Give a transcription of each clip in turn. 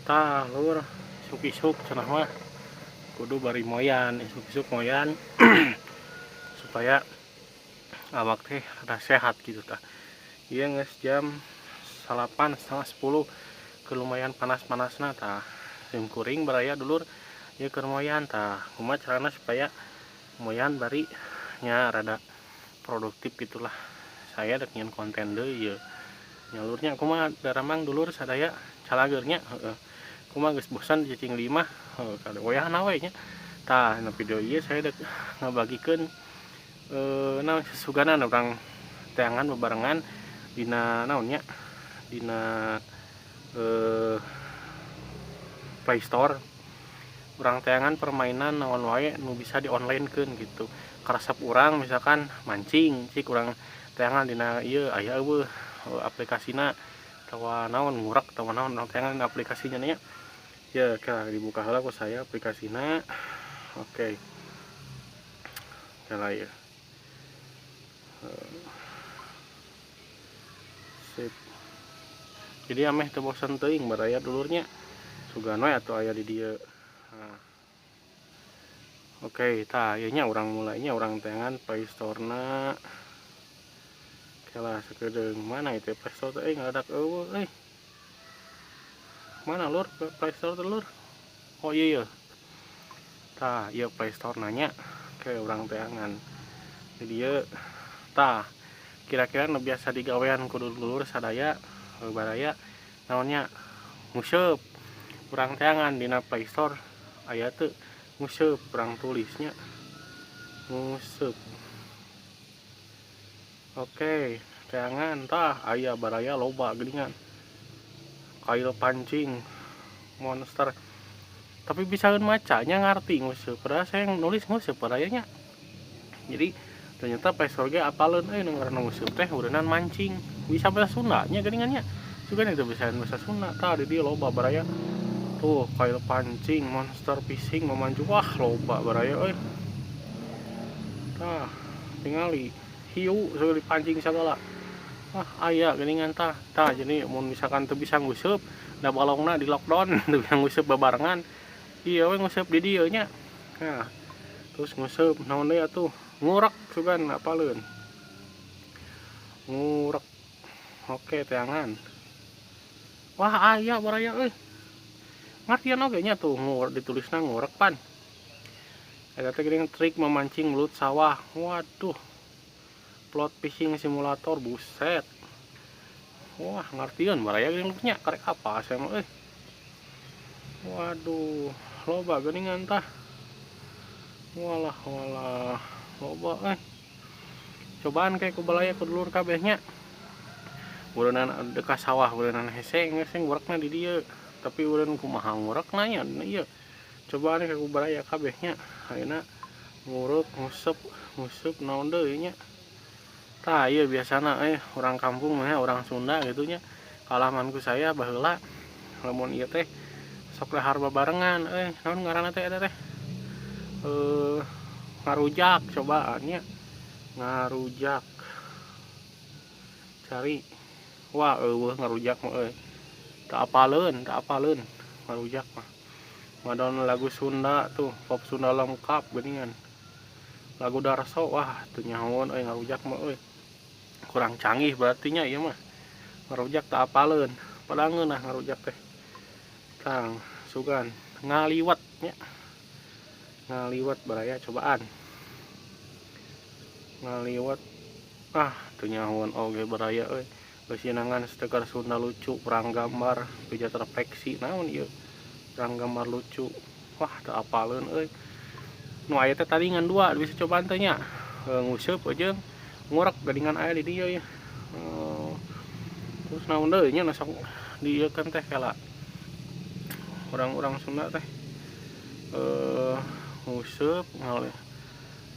Tah lur, isuk-isuk cenah mah kudu bari moyan, isuk-isuk moyan supaya awak teh rada sehat gitu tah. Ieu geus jam 9, 9.30, keur lumayan panas-panasna tah. Sim kuring baraya dulur ieu keur moyan tah. Kumaha carana supaya moyan bari nya rada produktif gitulah. Saya dek nyieun konten deui ieu. Nya lur nya, kumaha daramang dulur sadaya, calageur nya? Heeh. Kumaha, geus bosan cicing di imah? Heuh, kade wayahna we nya. Tah, na video ieu saya dek ngabagikeun naon susuganan urang teangan bebarengan dina naon nya, dina Play Store. Urang teangan permainan naon wae nu bisa di online-keun gitu. Karesep urang misalkan mancing, cik urang teangan dina ieu aya euweuh aplikasina, atawa naon ngurek atawa naon, urang teangan aplikasinya nya. Ya, dibuka heula ku saya aplikasina. Oke. Kela ieu. Sip. Jadi ameh teu bosen teuing baraya dulurnya. Sugan we atuh aya di dieu. Nah. Oke, tah ieu nya urang mulainya, urang teangan Play Store-na. Kela sakedeung, mana itu Play Store teh, ngadadak euweuh euy. Mana lur Play Store teh, lur? Oh iya iya. Tah, ieu Play Store nanya ke urang teangan. Di dieu tah kira-kira nu biasa digawean ku dulur sadaya baraya naonnya? Nguseup. Urang teangan dina Play Store aya teu nguseup, urang tulisnya nguseup. Oke, teangan tah aya baraya, loba geuningan. Kail pancing monster. Tapi bisa macanya ngarti nguseup. Padahal saya yang nulis nguseup baraya nya. Jadi ternyata Play Store ge apaleun euy nu ngaranna nguseup teh ureunan mancing. Bisa bahasa Sunda nya geuningan nya. Sugan itu bisa bahasa Sunda. Tah, di dieu loba baraya. Tuh, kail pancing, monster fishing, memancing. Wah, loba baraya euy. Tah, tingali hiu segala dipancing segala. Wah, aya geuningan tah. Tah, jadi mun misalkan teu bisa nguseup, da balongna di lockdown, teu bisa nguseup babarengan. Ieu we nguseup di dieu nya. Nah, terus nguseup naon deui atuh? Ngurek sugan apaleun. Ngurek. Oke, teangan. Wah, aya baraya euy. Ngartian oge nya tuh ngurek, ditulisna ngurek pan. Eta teh geuning trik memancing belut sawah. Waduh. Plot fishing simulator, buset. Wah, ngartieun baraya geuning nya, karek apa saya mah euy. Waduh, loba geuningan tah. Walah walah, loba euy. Cobaan kayak ku balaya, ku dulur kabeh nya. Ureunan dekat sawah, ureunan hese geus ngurekna di dieu. Tapi ureunan kumaha ngurekna nya ieu. Cobaan kayak ku balaya kabeh nya. Ayeuna ngurek, nguseup, nguseup naon deui nya. Tah, ieu biasana orang kampung mah, orang Sunda gitu nya. Kalaman ku saya baheula lamun ieu teh sok dahar babarengan euy, naon ngaranna teh eta teh? Ngarujak, cobaan nya. Ngarujak. Cari. Wah, euweuh ngarujak mah euy. Teu apaleun, teu apaleun ngarujak mah. Ngadon lagu Sunda tuh, pop Sunda lengkap geuningan. Lagu Darso, wah teu nyahoeun euy ngarujak mah euy. Kurang canggih berarti nya ieu mah. Ngarujak teu apaleun. Padahal ngeunah ngarujak teh. Tang sugan ngaliwet nya. Ngaliwet baraya, cobaan. Ngaliwet, ah teu nyahoeun oge baraya euy. Geus nyeunangan stiker Sunda lucu, perang gambar, pijat refleksi, naon ieu? Perang gambar lucu. Wah, teu apaleun euy. Nu aya teh tadi ngan dua, bisa cobaan teh nya. Nguseup jeung ngurek geuningan aya di dieu ya. Terus naon deui nya nu sok diieukeun teh kela? Orang-orang Sunda teh nguseup,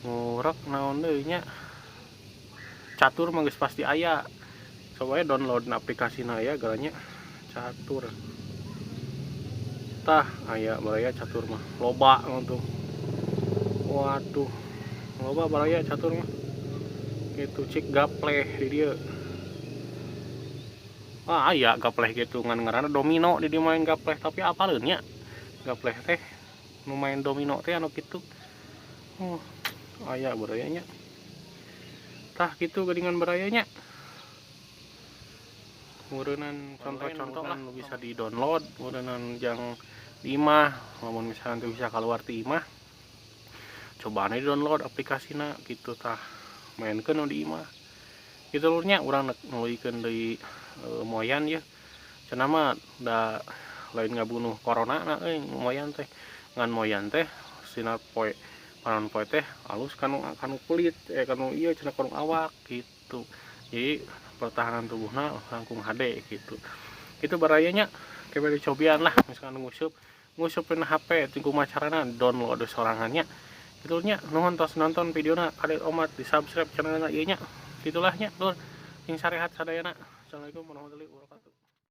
ngurek, naon deui nya? Catur mah geus pasti aya. Coba we download aplikasina aya galanya catur. Tah, aya baraya catur mah. Loba tuh. Waduh, loba baraya catur mah. Gitu, cik gapleh di dieu. Wah, aya gapleh gitu ngan ngaranna domino di dieu main gapleh, tapi apaleun nya gapleh teh nu main domino teh anu kitu. Oh, aya baraya nya. Tah kitu geuningan baraya nya. Meureunnan contoh-contoh lah nu bisa di-download meureunnan jang di imah, lamun misalnya teu bisa keluar ti imah, cobaan di-download aplikasina gitu tah, mainkeun nu di imah. Kitu lur nya, urang nuluykeun deui moyan yeuh. Cenah mah da lain ngabunuh corona na euy moyan teh. Ngan moyan teh sina poe panon poe teh alus kanu kanu kulit kanu ieu cenah kanu awak gitu. Jadi pertahanan tubuhna langkung hade gitu. Itu baraya nya, ke bade cobian lah misalkan nguseup nguseup dina HP kumaha carana download sorangan nya. Kitu nya, nuhun tos nonton videona, kade omat di subscribe channelna ieu nya. Gitulah nya lur. Sing sarehat sadayana. Assalamualaikum warahmatullahi wabarakatuh.